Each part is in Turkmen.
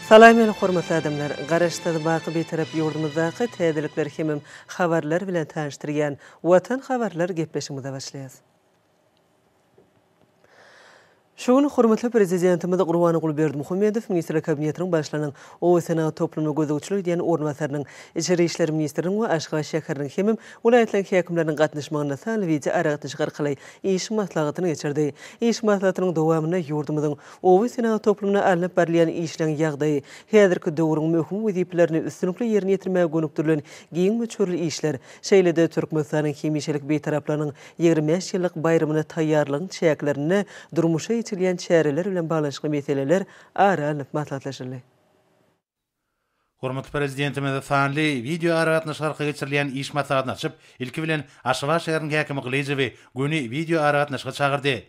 Salam meni hormatly adamlar! Garaşsyz, baky Bitarap ýurdumyzdaky täzelikler hemem habarlar bilen tanyşdyrýan Watan habarlar gepleşigimize başlaýas. Şu gün hormatly Prezidentimiz Gurbanguly Berdimuhamedow Ministrler Kabinetiniň Başlygynyň oba-senagat toplumyna gözegçilik edýän orunbasarynyň, içeri işler ministriniň we Aşgabat şäheriniň hemem welaýatlaryň häkimleriniň gatnaşmagynda sanly wideoaragatnaşyk arkaly iş maslahatyny geçirdi. Iş maslahatynyň dowamynda ýurdumyzyň oba-senagat toplumynda alnyp barylýan işleň ýagdaýy, häzirki döwrüň möhüm wezipelerini üstünlikli ýerine ýetirmäge gönükdirilen giň möçberli işler, şeýle-de Türkmenistanyň hemişelik Bitaraplygynyň 25 ýyllyk baýramyna taýýarlygyň çäklerinde durmuşa geçirilýän çäreler bilen baglanyşykly meseleler ara alnyp maslahatlaşyldy. Hormatly Prezidentimiz sanly wideoaragatnaşyk arkaly geçirilýän iş maslahatyny açyp, ilki bilen Aşgabat şäheriniň häkimi Gylyjowy göni wideoaragatnaşyga çagyrdy.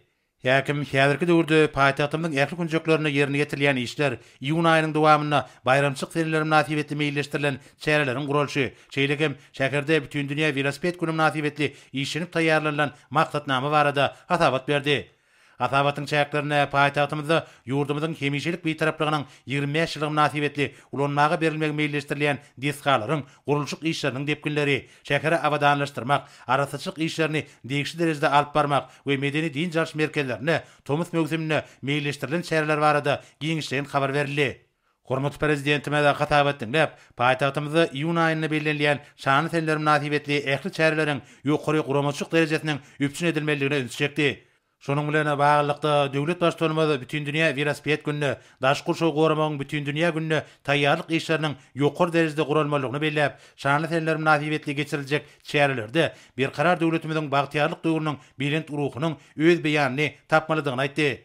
Häkim häzirki döwürde paýtagtymyzyň ähli künjeklerinde ýerine ýetirilýän işler, iýun aýynyň dowamynda baýramçylyk seneleri mynasybetli meýilleşdirilen çäreleriň guralyşy, şeýle hem şäherde Bütindünýä welosiped güni mynasybetli işlenip taýýarlanylan maksatnama barada hasabat berdi. Hasabatyň çäklerinde paýtagtymyzda ýurdumyzyň hemişelik Bitaraplygynyň 25 ýyllygy mynasybetli ulanmaga berilmegi meýilleşdirilýän desgalaryň gurluşyk işleriniň depginleri, şäheri abadanlaşdyrmak, arassaçylyk işlerini degişli derejede alyp barmak we medeni-dynç alyş merkezlerinde tomus möwsüminde meýilleşdirilen çäreler barada giňişleýin habar berildi. Hormatly Prezidentimiz hasabat diňläp, paýtagtymyzda iýun aýynda bellenilýän şanly seneler mynasybetli ähli çäreleriň ýokary guramaçylyk derejesiniň üpjün edilmelidigine ünsi çekdi. Şunuň bilen baglylykda, döwlet Baştutanymyz Bütindünýä welosiped gününe, Daşky gurşawy goramagyň bütindünýä gününe taýýarlyk işleriniň ýokary derejede guralmalydygyny belläp, şanly seneler mynasybetli geçiriljek çärelerde Berkarar döwletimiziň bagtyýarlyk döwrüniň belent ruhunyň öz beýanyny tapmalydygyny aýtdy.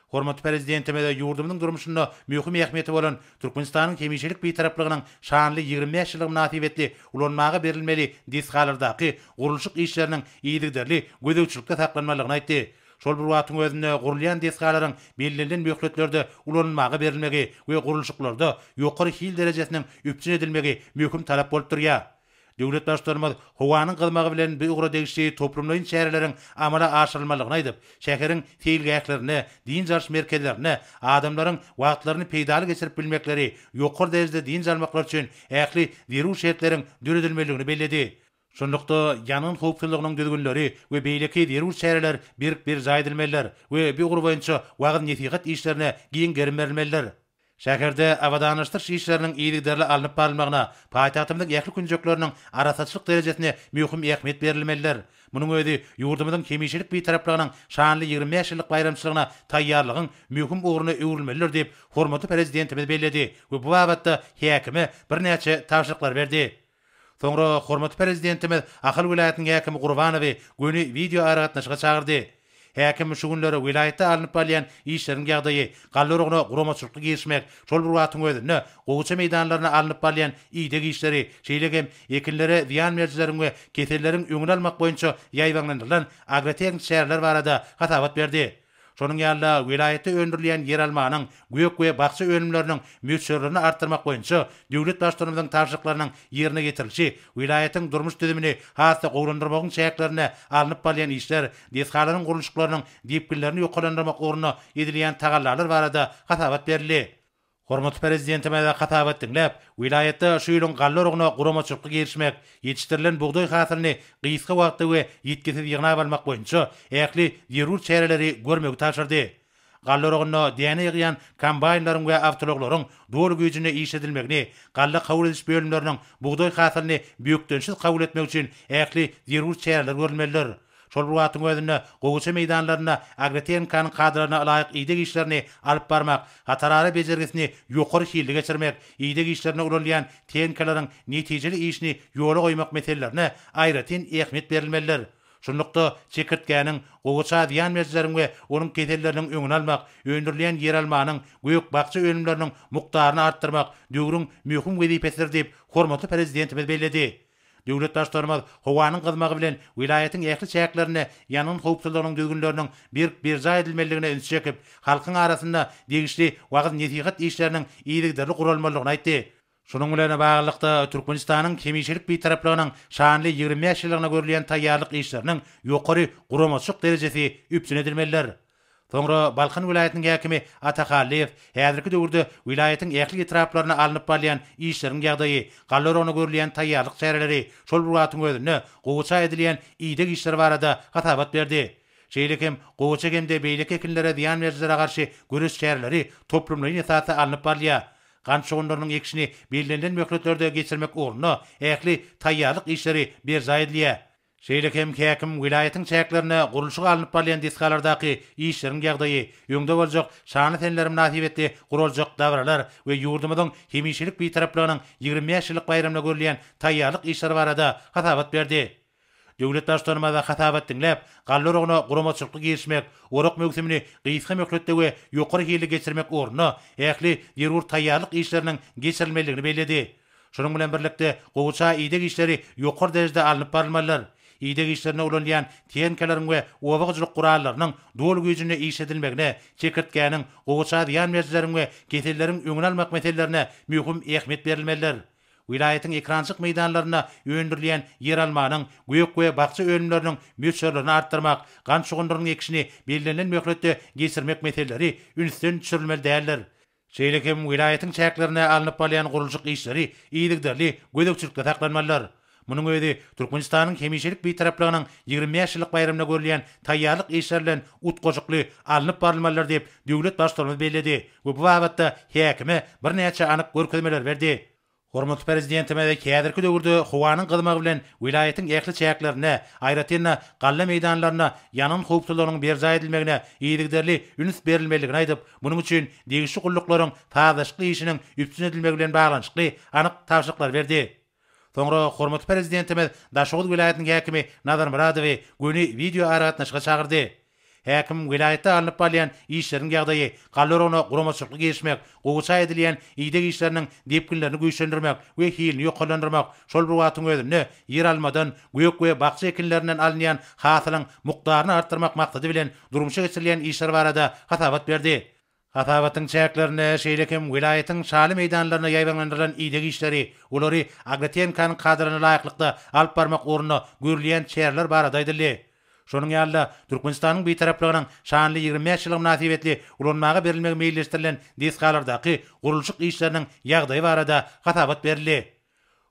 Hormatly Prezidentimiz ýurdumyzyň durmuşynda möhüm ähmiýeti bolan Türkmenistanyň hemişelik Bitaraplygynyň şanly 25 ýyllygy mynasybetli ulanmaga berilmeli desgalardaky gurluşyk işleriniň yzygiderli gözegçilikde saklanmalydygyny aýtdy. Şol bir wagtyň özünde gurulýan desgalaryň bellenilen möhletlerde ulanylmaga berilmegi we gurluşyklarda ýokary hil derejesiniň üpjün edilmegi möhüm talap bolup durýar. Döwlet Baştutanymyz howanyň gyzmagy bilen bu ugra degişli toplumlaýyn çäreleriň amala aşyrylmalydygyny aýdyp, şäheriň seýilgählerinde, dynç alyş merkezlerinde adamlaryň wagtlaryny peýdaly geçirip bilmekleri, ýokary derejede dynç almaklary üçin ähli zerur şertleriň döredilmelidigini belledi. Şunlukda, ýangyn howpsuzlygynyň düzgünleri we beýleki zerur çäreler berk berjaý edilmelidir we bu ugur boýunça wagyz-nesihat işlerine giň gerim berilmelidir. Şäherde abadanlaşdyryş işleriniň yzygiderli alnyp barylmagyna, paýtagtymyzyň ähli künjekleriniň arassaçylyk derejesine möhüm ähmiýet berilmelidir. Munuň özi ýurdumyzyň hemişelik Bitaraplygynyň şanly 25 ýyllyk baýramçylygyna taýýarlygyň möhüm ugruna öwrülmelidir diýip, hormatly Prezidentimiz belledi we bu babatda häkime birnäçe tabşyryklary berdi. Soňra hormatly Prezidentimiz Ahal welaýatynyň häkimi Gurbanowy göni wideoaragatnaşyga çagyrdy. Häkim şu günler welaýatda alnyp barylýan işleriň ýagdaýy, galla oragyna guramaçylykly girişmek, şol bir wagtyň özünde gowaça meýdanlarynda alnyp barylýan ideg işleri, şeýle hem ekinlere zyýan berijileriň we keselleriň öňüni almak boýunça ýaýbaňlandyrylan agrotehniki çäreler barada hasabat berdi. Şonuň ýaly-da, welaýatda öndürilýän ýeralmanyň, gök we bakja önümleriniň möçberlerini artdyrmak boýunça döwlet Baştutanymyzyň tabşyryklarynyň ýerine ýetirilişi, welaýatyň durmuş düzümini has-da gowulandyrmagyň çäklerinde alnyp barylýan işler, desgalaryň gurluşyklarynyň depginlerini ýokarlandyrmak ugrunda edilýän tagallalar barada hasabat berildi. Hormatly Prezidentimiz hasabat diňläp, welaýatda şu ýylyň galla oragyna guramaçylykly girişmek, ýetişdirilen bugdaý hasylyny gysga wagtda we ýitgisiz ýygnap almak boýunça ähli zerur çäreleri görmegi tabşyrdy. Galla oragynda däne ýygýan kombaýnlaryň we awtoulaglaryň doly güýjünde işledilmegini, galla kabul ediş bölümleriniň bugdaý hasylyny bökdençsiz kabul etmek üçin ähli zerur çäreler görülmelidir. Şol bir wagtyň özünde, gowaça meýdanlarynda agrotehnikanyň kadalaryna ylaýyk ideg işlerini alyp barmak, hatarara bejergisini ýokary hilli geçirmek, ideg işlerinde ulanylýan tehnikalaryň netijeli işini ýola goýmak meselelerine aýratyn ähmiýet berilmelidir. Şunlukda, çekirtgäniň, gowaça zyýan berijileriň we onuň keselleriniň öňüni almak, öndürilýän ýeralmanyň, gök-bakja önümleriniň mukdaryny artdyrmak döwrüň möhüm wezipesidir diýip, hormatly Prezidentimiz belledi. Döwlet Baştutanymyz howanyň gyzmagy bilen welaýatyň ähli çäklerinde ýangyn howpsuzlygynyň düzgünleriniň berk berjaý edilmelidigine ünsi çekip, halkyň arasynda degişli wagyz-nesihat işleriniň yzygiderli guralmalydygyny aýtdy. Şunuň bilen baglylykda, Türkmenistanyň hemişelik Bitaraplygynyň şanly 25 ýyllygyna görülýän taýýarlyk işleriniň ýokary guramaçylyk derejesi üpjün edilmelidir. Soňra Balkan welaýatynyň häkimi Ata Hallyýew häzirki döwürde welaýatyň ähli etraplarynda alnyp barylýan işleriň ýagdaýy, galla oragyna görülýän taýýarlyk çäreleri, şol bir wagtyň özünde gowaça edilýän ideg işleri barada hasabat berdi. Şeýle hem gowaça hem-de beýleki ekinlere zyýan berijilere garşy göreş çäreleri toplumlaýyn esasda alnyp barylýar. Gant şugundyrynyň ekişini bellenilen möhletlerde geçirmek ugrunda ähli taýýarlyk işleri berjaý edilýär. Şeýle hem häkim welaýatyň çäklerinde gurluşygy alnyp barylýan desgalardaky işleriň ýagdaýy, öňde boljak şanly seneler mynasybetli guraljak dabaralar we ýurdumyzyň hemişelik Bitaraplygynyň 25 ýyllyk baýramyna görülýän taýýarlyk işleri barada hasabat berdi. Döwlet Baştutanymyz hasabat diňläp, galla oragyna guramaçylykly girişmek, orak möwsümini gysga möhletde we ýokary hilli geçirmek ugrunda ähli zerur taýýarlyk işleriniň geçirilmelidigini belledi. Şunuň bilen birlikde, gowaça ideg işleri ýokary derejede alnyp barylmalydyr. Ideg işlerinde ulanylýan tehnikalaryň we oba hojalyk gurallarynyň doly güýjünde işledilmegine, çekirtgäniň, gowaça zyýan berijileriň we keselleriň öňüni almak meselelerine möhüm ähmiýet berilmelidir. Welaýatyň ekrançyk meýdanlarynda öndürilýän ýeralmanyň, gök we bakja önümleriniň möçberlerini artdyrmak, gant şugundyrynyň ekişini bellenilen möhletde geçirmek meseleleri ünsden düşürilmeli däldir. Şeýle hem welaýatyň çäklerinde alnyp barylýan gurluşyk işleri yzygiderli gözegçilikde saklanmalydyr. Munuň özi Türkmenistanyň hemişelik Bitaraplygynyň 25 ýyllyk baýramyna görülýän taýýarlyk işleri bilen utgaşykly alnyp barylmalydyr diýip, döwlet Baştutanymyz belledi we bu babatda häkime birnäçe anyk görkezmeleri berdi. Hormatly Prezidentimiz häzirki döwürde howanyň gyzmagy bilen welaýatyň ähli çäklerinde, aýratyn-da, galla meýdanlarynda ýangyn howpsuzlygynyň berjaý edilmegine yzygiderli üns berilmelidigini aýdyp, munuň üçin degişli gulluklaryň sazlaşykly işiniň üpjün edilmegi bilen baglanyşykly anyk tabşyryklary berdi. Soňra hormatly Prezidentimiz Daşoguz welaýatynyň häkimi Nazar Myradowy göni wideoaragatnaşyga çagyrdy. Häkim welaýatda alnyp barylýan işleriň ýagdaýy, galla oragyna guramaçylykly girişmek, gowaça edilýän ideg işleriniň depginlerini güýçlendirmek we hilini ýokarlandyrmak, şol bir wagtyň özünde ýeralmadan, gök we bakja ekinlerinden alynýan hasylyň mukdaryny artdyrmak maksady bilen durmuşa geçirilýän işler barada hasabat berdi. Hasabatyň çäklerinde şeýle hem welaýatyň şaly meýdanlarynda ýaýbaňlandyrylan ideg işleri, olary agrotehnikanyň kadalaryna laýyklykda alyp barmak ugrunda görülýän çäreler barada aýdyldy. Şonuň ýaly-da, Türkmenistanyň Bitaraplygynyň şanly 25 ýyllygy mynasybetli ulanmaga berilmegi meýilleşdirilen desgalardaky gurluşyk işleriniň ýagdaýy barada hasabat berildi.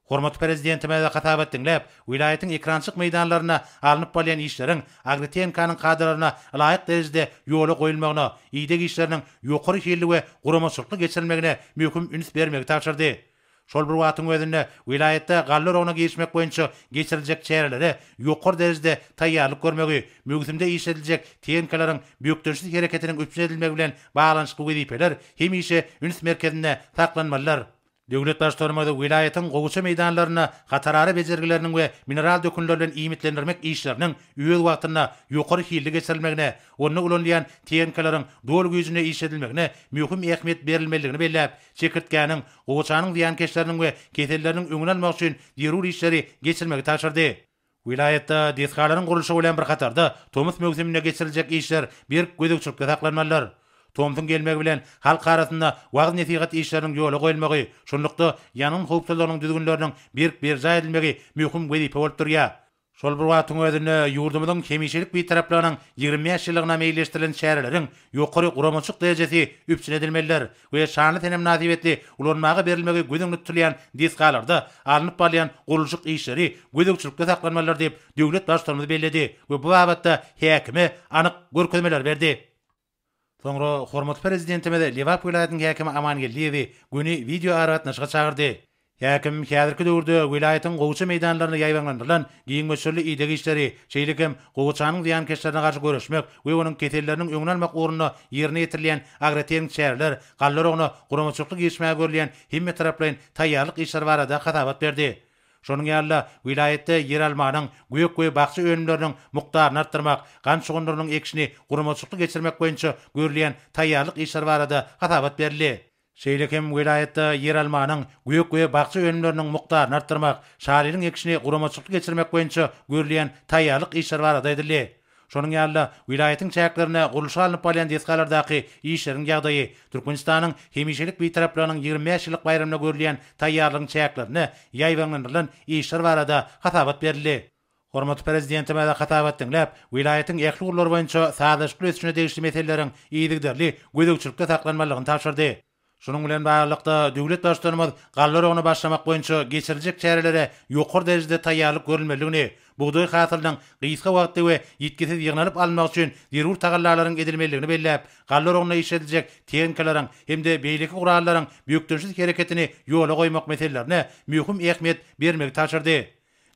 Hormatly Prezidentimiz hasabat diňläp, welaýatyň ekrançyk meýdanlarynda alnyp barylýan işleriň agrotehnikanyň kadalaryna ylaýyk derejede ýola goýulmagyna, ideg işleriniň ýokary hilli we guramaçylykly geçirilmegine möhüm üns bermegi tabşyrdy. Şol bir wagtyň özünde, welaýatda galla oragyna girişmek boýunça geçiriljek çärelere ýokary derejede taýýarlyk görmegi, möwsümde işlediljek tehnikalaryň bökdençsiz hereketiniň üpjün edilmegi bilen baglanyşykly wezipeler hemişe üns merkezinde saklanmalydyr. Döwlet Baştutanymyz welaýatyň gowaça meýdanlarynda hatarara bejergileriniň we mineral dökünler bilen iýmitlendirmek işleriniň öz wagtynda ýokary hilli geçirilmegine, onda ulanylýan tehnikalaryň doly güýjünde işledilmegine möhüm ähmiýet berilmelidigini belläp, çekirtgäniň, gowaçanyň zyýankeşleriniň we keselleriniň öňüni almak üçin zerur işleri geçirmegi tabşyrdy. Welaýatda desgalaryň gurluşygy bilen bir hatarda, tomus möwsüminde geçiriljek işler berk gözegçilikde saklanmalydyr. Tomsuň gelmegi bilen halk arasynda wagyz-nesihat işleriniň ýola goýulmagy, şunlukda, ýangyn howpsuzlygynyň düzgünleriniň berk berjaý edilmegi möhüm wezipe bolup durýar. Şol bir wagtyň özünde, ýurdumyzyň hemişelik Bitaraplygynyň 25 ýyllygyna meýilleşdirilen çäreleriň ýokary guramaçylyk derejesi üpjün edilmelidir we şanly sene mynasybetli ulanmaga berilmegi göz öňünde tutulýan desgalarda alnyp barylýan gurluşyk işleri gözegçilikde saklanmalydyr diýip, döwlet Baştutanymyz belledi we bu babatda häkime anyk görkezmeleri berdi. Soňra hormatly Prezidentimiz Lebap welaýatynyň häkimi Aman Geldiýewi göni wideoaragatnaşyga çagyrdy. Häkim häzirki döwürde welaýatyň gowaça meýdanlarynda ýaýbaňlandyrylan giň möçberli ideg işleri, şeýle hem gowaçanyň zyýankeşlerine garşy göreşmek we onuň keselleriniň öňüni almak ugrunda ýerine ýetirilýän agrotehniki çäreler, galla oragyna guramaçylykly girişmäge görülýän hemmetaraplaýyn taýýarlyk işleri barada hasabat berdi. Şonuň ýaly-da, welaýatda ýeralmanyň, gök we bakja önümleriniň mukdaryny artdyrmak, gant şugundyrynyň ekişini guramaçylykly geçirmek boýunça görülýän taýýarlyk işleri barada hasabat berildi. Şeýle hem welaýatda ýeralmanyň, gök we bakja önümleriniň mukdaryny artdyrmak, şalynyň ekişini guramaçylykly geçirmek boýunça görülýän taýýarlyk işleri barada aýdyldy. Şonuň ýaly-da, welaýatyň çäklerinde gurluşygy alnyp barylýan desgalardaky işleriň ýagdaýy, Türkmenistanyň hemişelik Bitaraplygynyň 25 ýyllyk baýramyna görülýän taýýarlygyň çäklerinde ýaýbaňlandyrylan işler barada hasabat berildi. Hormatly Prezidentimiz hasabat diňläp, welaýatyň ähli ugurlary boýunça sazlaşykly ösüşine degişli meseleleriň yzygiderli gözegçilikde saklanmalydygyny tabşyrdy. Şunuň bilen baglylykda, döwlet Baştutanymyz galla oragyna başlamak boýunça geçiriljek çärelere ýokary derejede taýýarlyk görülmelidigini, bugdaý hasylynyň gysga wagtda we ýitgisiz ýygnalyp alynmagy üçin zerur tagallalaryň edilmelidigini belläp, galla oragynda işlediljek tehnikalaryň hem-de beýleki gurallaryň bökdençsiz hereketini ýola goýmak meselelerine möhüm ähmiýet bermegi tabşyrdy.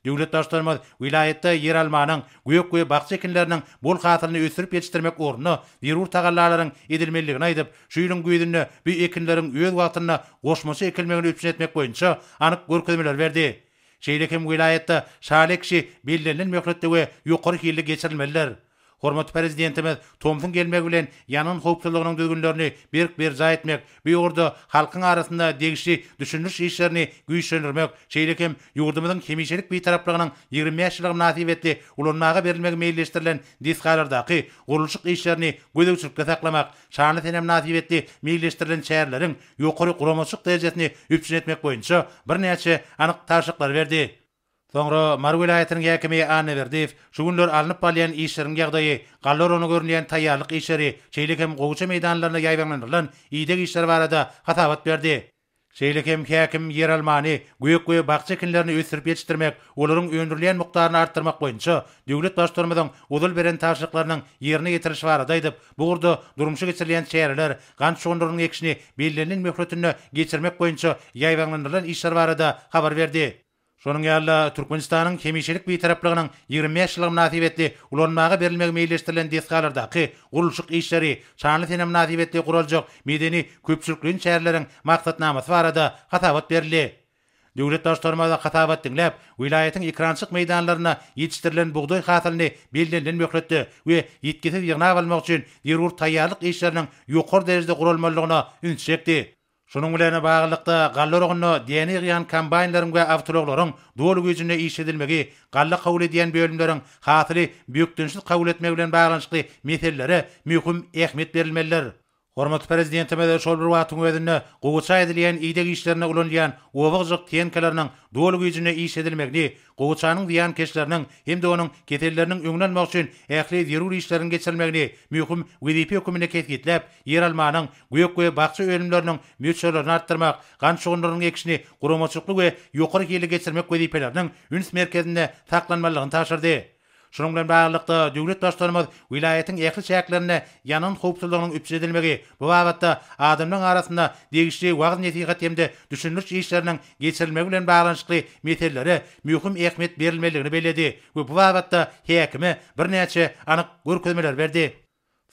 Döwlet Baştutanymyz welaýatda ýeralmanyň, gök we bakja ekinleriniň bol hasylyny ösdürip ýetişdirmek ugrunda zerur tagallalaryň edilmelidigini aýdyp, şu ýylyň güýzünde bu ekinleriň öz wagtynda goşmaça ekilmegini üpjün etmek boýunça anyk görkezmeleri berdi. Şeýle hem welaýatda şaly ekişi bellenilen möhletde we ýokary hilli geçirilmelidir. Hormatly Prezidentimiz tomsuň gelmegi bilen ýangyn howpsuzlygynyň düzgünlerini berk berjaý etmek, bu ugurda halkyň arasynda degişli düşündiriş işlerini güýçlendirmek, şeýle hem ýurdumyzyň hemişelik Bitaraplygynyň 25 ýyllygy mynasybetli ulanmaga berilmegi meýilleşdirilen desgalardaky gurluşyk işlerini gözegçilikde saklamak, şanly sene mynasybetli meýilleşdirilen çäreleriň ýokary guramaçylyk derejesini üpjün etmek boýunça birnäçe anyk tabşyryklary berdi. Soňra Mary welaýatynyň häkimi Annaberdiýew şu günler alnyp barylýan işleriň ýagdaýy, galla oragyna görülýän taýýarlyk işleri, şeýle hem gowaça meýdanlarynda ýaýbaňlandyrylan ideg işleri barada hasabat berdi. Şeýle hem häkim ýeralmany, gök we bakja ekinlerini ösdürip ýetişdirmek, olaryň öndürilýän mukdaryny artdyrmak boýunça döwlet Baştutanymyzyň ozal beren tabşyryklarynyň ýerine ýetirilişi barada aýdyp, bu ugurda durmuşa geçirilýän çäreler, gant şugundyrynyň ekişini bellenilen möhletinde geçirmek boýunça ýaýbaňlandyrylan işler barada habar berdi. Şonuň ýaly-da, Türkmenistanyň hemişelik Bitaraplygynyň 25 ýyllygy mynasybetli ulanmaga berilmegi meýilleşdirilen desgalardaky gurluşyk işleri, şanly sene mynasybetli guraljak medeni-köpçülikleýin çäreleriň maksatnamasy barada hasabat berildi. Döwlet Baştutanymyz hasabat diňläp, welaýatyň ekerançylyk meýdanlarynda ýetişdirilen bugdaý hasylyny bellenilen möhletde we ýitgisiz ýygnap almak üçin zerur taýýarlyk işleriniň ýokary derejede guralmalydygyna üns çekdi. Şunuň bilen baglylykda, galla oragynda däne ýygýan kombaýnlaryň we awtoulaglaryň doly güýjünde işledilmegi, galla kabul edýän bölümleriň hasyly bökdençsiz kabul etmegi bilen baglanyşykly meselelere möhüm ähmiýet berilmelidir. Hormatly Prezidentimiz şol bir wagtyň özünde gowaça edilýän ideg işlerinde ulanylýan oba hojalyk tehnikalarynyň doly güýjünde işledilmegini, gowaçanyň zyýankeşleriniň hem-de onuň keselleriniň öňüni almak üçin ähli zerur işleriň geçirilmegini möhüm wezipe hökmünde kesgitläp, ýeralmanyň, gök we bakja önümleriniň möçberlerini artdyrmak, gant şugundyrynyň ekişini guramaçylykly we ýokary hilli geçirmek wezipeleriniň üns merkezinde saklanmalydygyny tabşyrdy. Şunuň bilen baglylykda, döwlet Baştutanymyz welaýatyň ähli çäklerinde ýangyn howpsuzlygynyň üpjün edilmegi, bu babatda adamlaryň arasynda degişli wagyz-nesihat hem-de düşündiriş işleriniň geçirilmegi bilen baglanyşykly meselelere möhüm ähmiýet berilmelidigini belledi we bu babatda häkime birnäçe anyk görkezmeleri berdi.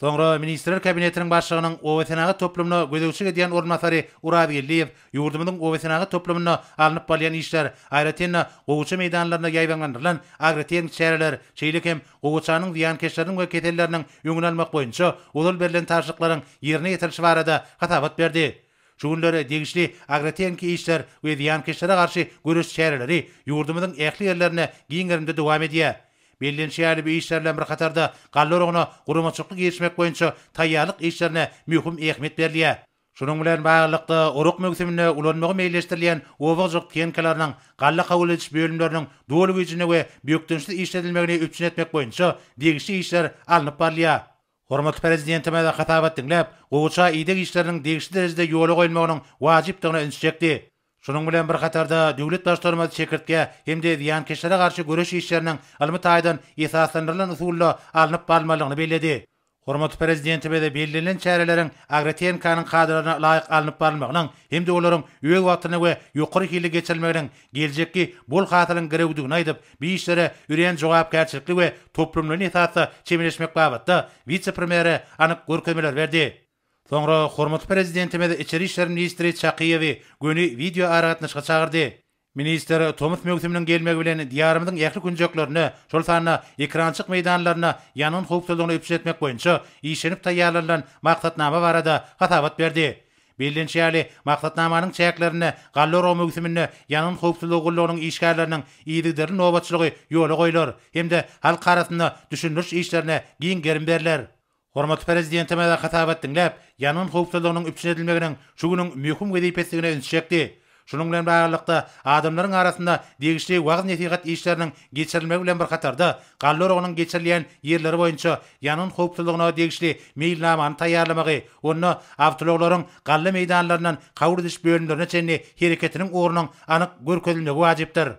Soňra Ministrler Kabinetiniň Başlygynyň obasenagat toplumyna gözegçilik edýän orunbasary Oraz Geldiýew ýurdumyzyň obasenagat toplumynda alnyp barylýan işler, aýratyn-da, gowaça meýdanlarynda ýaýbaňlandyrylan agrotehniki çäreler, şeýle hem gowaçanyň zyýankeşleriniň we keselleriniň öňüni almak boýunça ozal berlen tabşyryklaryň ýerine ýetirilişi barada hasabat berdi. Şu günler degişli agrotehniki işler we zyýankeşlere garşy göreş çäreleri ýurdumyzyň ähli ýerlerinde giň gerimde dowam edýär. Bellenişi ýaly, bu işler bilen bir hatarda galla oragyna guramaçylykly girişmek boýunça taýýarlyk işlerine möhüm ähmiýet berilýär. Şunuň bilen baglylykda, orak möwsüminde ulanmagy meýilleşdirilýän oba hojalyk tehnikalarynyň, galla kabul ediş bölümleriniň doly güýjünde we bökdençsiz işledilmegini üpjün etmek boýunça degişli işler alnyp barylýar. Hormatly Prezidentimiz hasabat diňläp, gowaça ideg işleriniň degişli derejede ýola goýulmagynyň wajypdygyna ünsi çekdi. Şunuň bilen bir hatarda, döwlet Baştutanymyz çekirtgä hem-de zyýankeşlere garşy göreş işleriniň ylmy taýdan esaslandyrylan usulda alnyp barylmalydygyny belledi. Hormatly Prezidentimiz bellenilen çäreleriň agrotehnikanyň kadalaryna laýyk alnyp barylmagynyň hem-de olaryň öz wagtynda we ýokary hilli geçirilmeginiň geljekki bol hasylyň girewdigini aýdyp, bu işlere örän jogapkärçilikli we toplumlaýyn esasda çemeleşmek babatda wise-premýere anyk görkezmeleri berdi. Soňra hormatly Prezidentimiz içeri işler ministri Çakyýewi göni wideoaragatnaşyga çagyrdy. Ministr tomus möwsüminiň gelmegi bilen Diýarymyzyň ähli künjeklerinde, şol sanda ekerançylyk meýdanlarynda ýangyn howpsuzlygyny üpjün etmek boýunça işlenip taýýarlanylan maksatnama barada hasabat berdi. Bellenişi ýaly, maksatnamanyň çäklerinde galla oragy möwsüminde ýangyn howpsuzlygy gullugynyň işgärleriniň yzygiderli nobatçylygy ýola goýlar hem-de halk arasynda düşündiriş işlerine giň gerim berler. Hormatly Prezidentimiz hasabat diňläp, ýangyn howpsuzlygynyň üpjün edilmeginiň şu günüň möhüm wezipesidigine ünsi çekdi. Şunuň bilen baglylykda, adamlaryň arasynda degişli wagyz-nesihat işleriniň geçirilmegi bilen bir hatarda, galla oragynyň geçirilýän ýerleri boýunça ýangyn howpsuzlygyna degişli meýilnamany taýýarlamagy, onda awtoulaglaryň galla meýdanlaryndan kabul ediş bölümlerine çenli hereketiniň ugrunyň anyk görkezilmegi wajypdyr.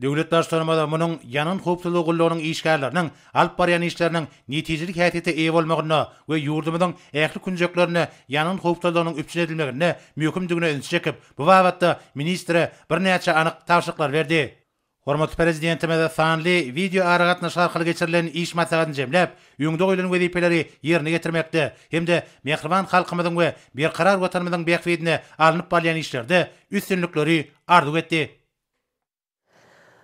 Döwlet Baştutanymyz munuň Ýangyn howpsuzlygy gullugynyň işgärleriniň alyp barýan işleriniň netijeli häsiýete eýe bolmagynda we ýurdumyzyň ähli künjeklerinde ýangyn howpsuzlygynyň üpjün edilmeginde möhümdigine ünsi çekip, bu babatda ministre birnäçe anyk tabşyryklary berdi. Hormatly Prezidentimiz sanly wideoaragatnaşyk arkaly geçirilen iş maslahatyny jemläp, öňde goýlan wezipeleri ýerine ýetirmekde hem-de mähriban halkymyzyň we berkarar Watanymyzyň bähbidine alnyp barylýan işlerde üstünlikleri arzuw etdi.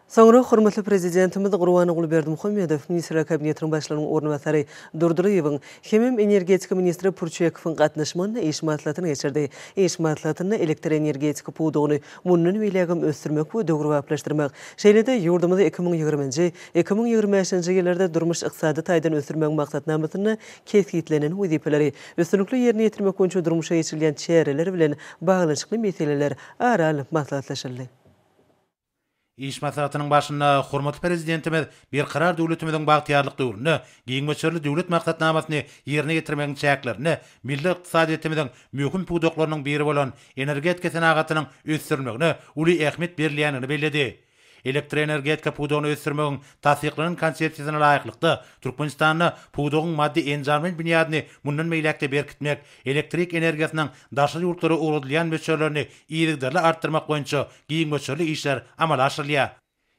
Soňra hormatly Prezidentimiz Gurbanguly Berdimuhamedow Ministrler Kabinetiniň Başlygynyň orunbasary Durdylyýewiň hemem energetika ministri Purçekowyň gatnaşmagynda iş maslahatyny geçirdi. Iş maslahatynda elektroenergetika pudagyny mundan beýlägem ösdürmek we döwrebaplaşdyrmak, şeýle-de ýurdumyzy 2020-nji, 2025-nji ýyllarda durmuş-ykdysady taýdan ösdürmegiň maksatnamasynda kesgitlenen wezipeleri üstünlikli ýerine ýetirmek boýunça durmuşa geçirilýän çäreler bilen baglanyşykly meseleler ara alnyp maslahatlaşyldy. Iş maslahatynyň barşynda hormatly Prezidentimiz Berkarar döwletimiziň bagtyýarlyk döwründe giň möçberli döwlet maksatnamasyny ýerine ýetirmegiň çäklerinde milli ykdysadyýetimiziň möhüm pudaklarynyň biri bolan energetika senagatynyň ösdürilmegine uly ähmiýet berilýändigini belledi. Elektroenergetika pudagyny ösdürmegiň tassyklanan Konsepsiýasyna laýyklykda, Türkmenistanda pudagyň maddy-enjamlaýyn binýadyny mundan beýläk-de berkitmek, elektrik energiýasynyň daşary ýurtlara ugradylýan möçberlerini yzygiderli artdyrmak boýunça giň möçberli işler amala aşyrylýar.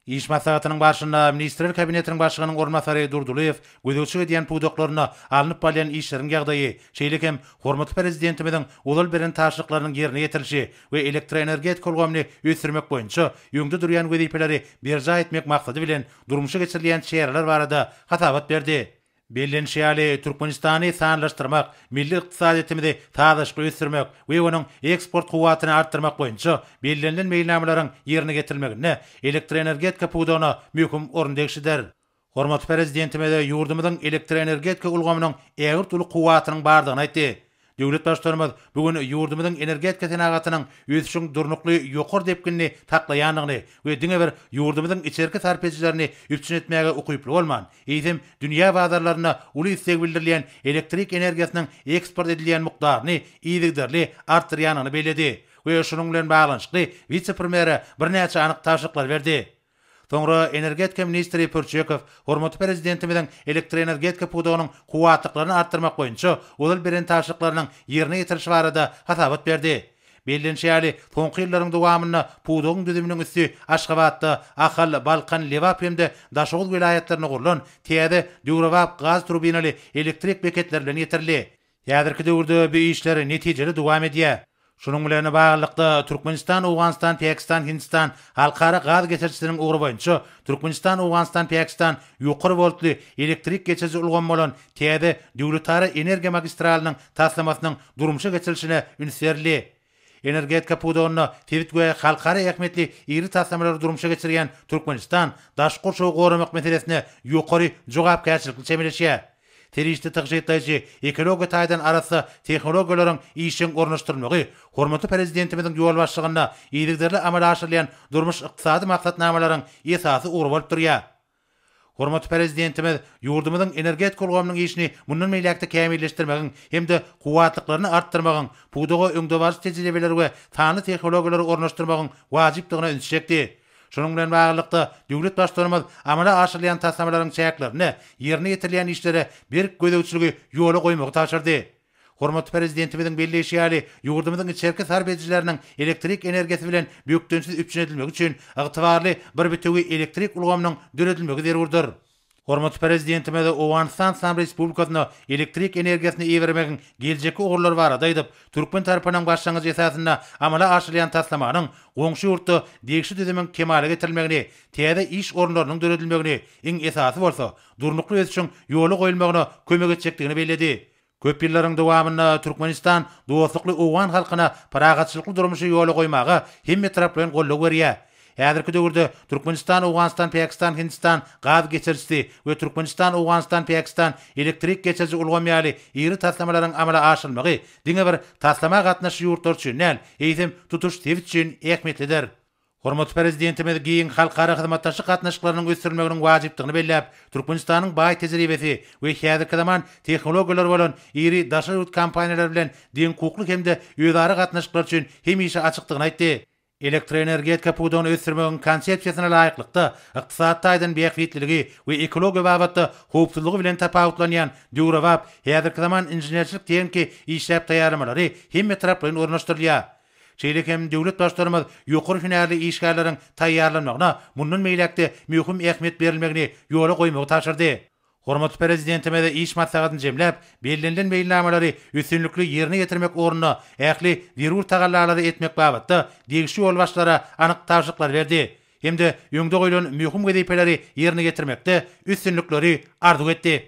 Iş maslahatynyň barşynda Ministrler Kabinetiniň Başlygynyň orunbasary Durdylyýew gözegçilik edýän pudaklarynda alnyp barylýan işleriň ýagdaýy, şeýle hem hormatly Prezidentimiziň ozal beren tabşyryklarynyň ýerine ýetirilişi we elektroenergetika ulgamyny ösdürmek boýunça öňde durýan wezipeleri berjaý etmek maksady bilen durmuşa geçirilýän çäreler barada hasabat berdi. Bellenişi ýaly, Türkmenistany sanlaşdyrmak, milli ykdysadyýetimizi sazlaşykly ösdürmek we onuň eksport kuwwatyny artdyrmak boýunça bellenilen meýilnamalaryň ýerine ýetirilmeginde elektroenergetika pudagyna möhüm orun degişlidir. Hormatly Prezidentimiz ýurdumyzyň elektroenergetika ulgamynyň ägirt uly kuwwatynyň bardygyny aýtdy. Döwlet Baştutanymyz bu gün ýurdumyzyň energetika senagatynyň ösüşiň durnukly ýokary depginini saklaýandygyny we diňe bir ýurdumyzyň içerki sarp edijilerini üpjün etmäge ukyply bolman, eýsem, dünýä bazarlarynda uly isleg bildirilýän elektrik energiýasynyň eksport edilýän mukdaryny yzygiderli artdyrýandygyny belledi we şunuň bilen baglanyşykly wise-premýere birnäçe anyk tabşyryklary berdi. Soňra energetika ministri Pürçekow hormatly Prezidentimiziň elektroenergetika pudagynyň kuwwatlyklaryny artdyrmak boýunça ozal beren tabşyryklarynyň ýerine ýetirilişi barada hasabat berdi. Bellenişi ýaly, soňky ýyllaryň dowamynda pudagyň düzüminiň üsti Aşgabatda, Ahal, Balkan, Lebap hem-de Daşoguz welaýatlarynda gurlan täze döwrebap gaz turbinaly elektrik beketleri bilen ýetirildi. Häzirki döwürde bu işler netijeli dowam edýär. Şunuň bilen baglylykda, Türkmenistan, Owganystan, Pakistan, Hindistan halkara gaz geçirijisiniň ugry boýunça Türkmenistan, Owganystan, Pakistan ýokary woltly elektrik geçiriji ulgamy bolan täze döwletara energiýa magistralynyň taslamasynyň durmuşa geçirilişine üns berildi. Energetika pudagynda sebit we halkara ähmiýetli iri taslamalary durmuşa geçirýän Türkmenistan daşky gurşawy goramak meselesine ýokary jogapkärçilikli çemeleşýär. Serişde tygşytlaýjy, ekologiýa taýdan arassa tehnologiýalaryň işjeň ornaşdyrylmagy hormatly Prezidentimiziň ýolbaşçylygynda yzygiderli amala aşyrylýan durmuş-ykdysady maksatnamalaryň esasy ugry bolup durýar. Hormatly Prezidentimiz ýurdumyzyň energetika ulgamynyň işini mundan beýläk-de kämilleşdirmegiň hem-de kuwwatlyklaryny artdyrmagyň, pudaga öňdebaryjy tejribeleri we sanly tehnologiýalary ornaşdyrmagyň wajypdygyna ünsi çekdi. Şunuň bilen baglylykda, döwlet Baştutanymyz amala aşyrylýan taslamalaryň çäklerinde ýerine ýetirilýän işlere berk gözegçiligi ýola goýmagy tabşyrdy. Hormatly Prezidentimiziň belleýşi ýaly, ýurdumyzyň içerki sarp edijileriniň elektrik energiýasy bilen bökdençsiz üpjün edilmegi üçin ygtybarly bir bitewi elektrik ulgamynyň döredilmegi zerurdyr. Hormatly Prezidentimiz Owganystan Yslam Respublikasyna elektrik energiýasyny ibermegiň geljekki ugurlary barada aýdyp, türkmen tarapynyň başlangyjy esasynda amala aşyrylýan taslamanyň goňşy ýurtda degişli düzümiň kemala getirilmegini, täze iş orunlarynyň döredilmegini, iň esasy bolsa, durnukly ösüşiň ýola goýulmagyna kömek etjekdigini belledi. Köp ýyllaryň dowamynda Türkmenistan dostlukly owgan halkyna parahatçylykly durmuşy ýola goýmaga hemmetaraplaýyn goldaw berýär. Häzirki döwürde Türkmenistan-Owganystan-Pakistan-Hindistan gaz geçirijisi we Türkmenistan-Owganystan-Pakistan elektrik geçiriji ulgam ýaly iri taslamalaryň amala aşyrylmagy diňe bir taslama gatnaşyjy ýurtlar üçin däl, eýsem, tutuş sebit üçin ähmiýetlidir. Hormatly Prezidentimiz giň halkara hyzmatdaşlyk gatnaşyklarynyň ösdürilmeginiň wajypdygyny belläp, Türkmenistanyň baý tejribesi we häzirki zaman tehnologiýalary bolan iri daşary ýurt kompaniýalary bilen deňhukukly hem-de özara gatnaşyklar üçin hemişe açykdygyny aýtdy. Elektroenergetika pudagyny ösdürmegiň konsepsiýasyna laýyklykda, ykdysady taýdan bähbitliligi we ekologiýa babatda howpsuzlygy bilen tapawutlanýan döwrebap, häzirki zaman inženerçilik-tehniki işläp taýýarlamalary hemmetaraplaýyn ornaşdyrylýar. Şeýle hem döwlet Baştutanymyz ýokary hünärli işgärleriň taýýarlanmagyna mundan beýläk-de möhüm ähmiýet berilmegini ýola goýmagy tabşyrdy. Hormatly Prezidentimiz iş maslahatyny jemläp, bellenilen meýilnamalary üstünlikli ýerine ýetirmek ugrunda ähli zerur tagallalary etmek babatda degişli ýolbaşçylara anyk tabşyryklary berdi hem-de öňde goýlan möhüm wezipeleri ýerine ýetirmekde üstünlikleri arzuw etdi.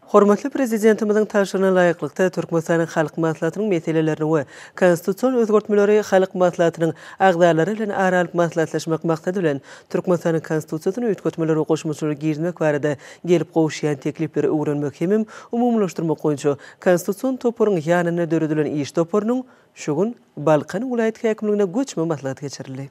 Hormatly Prezidentimiziň tabşyrygyna laýyklykda, Türkmenistanyň Halk Maslahatynyň meselelerini we konstitusion özgertmeleri Halk Maslahatynyň agzalary bilen ara alyp maslahatlaşmak maksady bilen, Türkmenistanyň Konstitusiýasyna üýtgetmeler we goşmaçalar girizmek barada gelip gowuşýan teklipleri öwrenmek hemem umumylaşdyrmak boýunça Konstitusion toparyň ýanynda döredilen iş toparynyň şu gün Balkan welaýat häkimliginde göçme maslahaty geçirildi.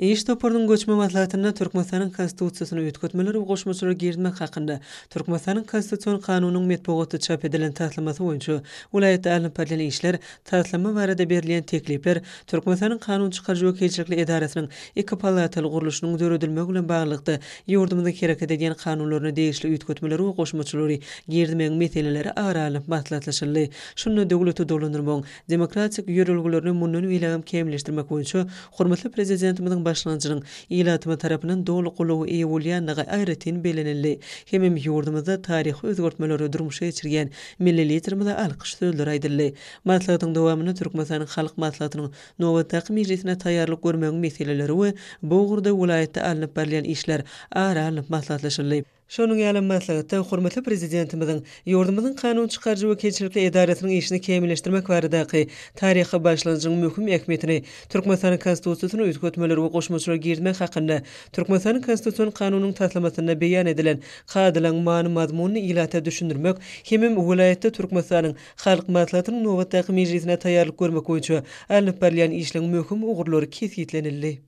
Iş toparynyň göçme maslahatynda Türkmenistanyň Konstitusiýasyna üýtgetmeler we goşmaçalar girizmek hakynda Türkmenistanyň Konstitusion Kanunynyň metbugatda çap edilen taslamasy boýunça welaýatda alnyp barylýan işler, taslama barada berilýän teklipler, Türkmenistanyň kanun çykaryjy wekilçilikli edarasynyň iki palataly gurluşynyň döredilmegi bilen baglylykda ýurdumyzyň hereket edýän kanunlaryna degişli üýtgetmeleri we goşmaçalary girizmegiň meseleleri ara alnyp maslahatlaşyldy. Şunda döwleti dolandyrmagyň demokratik ýörelgelerini mundan beýlägem kämilleşdirmek boýunça hormatly Prezidentimiziň başlangyjynyň ilatymyz tarapyndan doly goldawa eýe bolýandygy aýratyn bellenildi hemem ýurdumyzda taryhy özgertmeleri durmuşa geçirýän milli Liderimize alkyş sözleri aýdyldy. Maslahatyň dowamynda Türkmenistanyň Halk Maslahatynyň nobatdaky mejlisine taýýarlyk görmegiň meseleleri we bu ugurda welaýatda alnyp barylýan işler ara alnyp maslahatlaşyldy. Şonuň ýaly maslahatda hormatly Prezidentimiziň ýurdumyzyň kanun çykaryjy wekilçilikli edarasynyň işini kämilleşdirmek baradaky taryhy başlangyjyň möhüm ähmiýetini, Türkmenistanyň Konstitusiýasyna üýtgetmeler we goşmaçalar girizmek hakynda Türkmenistanyň Konstitusion Kanunynyň taslamasynda beýan edilen kadalaryň many-mazmunyny ilata düşündirmek hemem welaýatda Türkmenistanyň Halk Maslahatynyň nobatdaky mejlisine taýýarlyk görmek boýunça alnyp barylýan işleň möhüm ugurlary kesgitlenildi.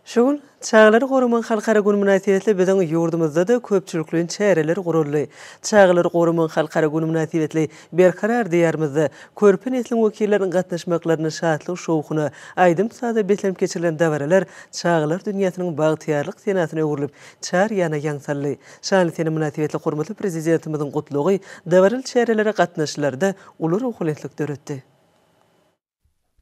Şu gün, Çagalary goramagyň halkara güni mynasybetli biziň ýurdumyzda-da köpçülikleýin çäreler guraldy. Çagalary goramagyň halkara güni mynasybetli Berkarar Diýarymyzda körpe nesliň wekilleriniň gatnaşmaklarynda şatlyk-şowhuna, aýdym-saza beslenip geçirilen dabaralar çagalar dünýäsiniň bagtyýarlyk senasyna öwrülip, çar ýana ýaň saldy. Şanly sene mynasybetli hormatly Prezidentimiziň Gutlagy dabaraly çärelere gatnaşyjylarda uly ruhubelentlik döretdi.